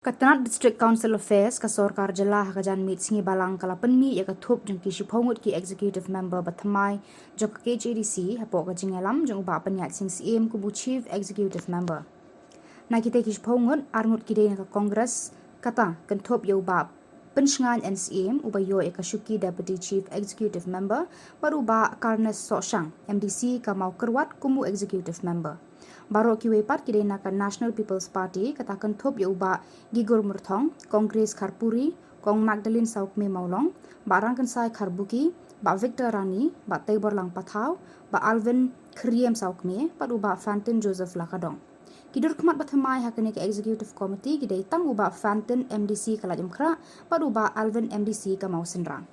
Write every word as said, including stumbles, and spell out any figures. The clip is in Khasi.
Ka tnat District Council Affairs ka sorkar jylla ha ka janmiet sngi Balang ka la pynmih ïa ka thup jong ki shiphew ngut ki executive member ba thymmai jong ka KHADC hapoh ka jingïalam jong u Bah Pynïaid Sing Syiem kum u Chief Executive Member. Na kitei ki shiphew ngut, ar ngut ki dei na ka Congress, kata kynthup ïa u Bah Pynshngaiñ N Syiem uba ïoh ïa ka shuki Deputy Chief Executive Member, bad u Bah Carnes Sohshang, MDC ka Mawkyrwat kum u Executive Member. Baroh kiwei pat ki dei na ka National People's Party, kata kynthup ïa u Bah Gigur Myrthong, Congress Kharpuri, Kong Magdalene Sawkmie Mawlong, Bah Rangkynsai Kharbuki, Bah Victor Rani, Bah Teiborlang Pathaw, Bah Alvin Khriem Sawkmie, bad u Bah Fantin Joseph Lakadong. Ki dur khmat ba thymmai ha kane ka Executive Committee ki dei tang u Bah Fantin MDC ka Laitumkhrah bad u Bah Alvin MDC ka Mawsynram.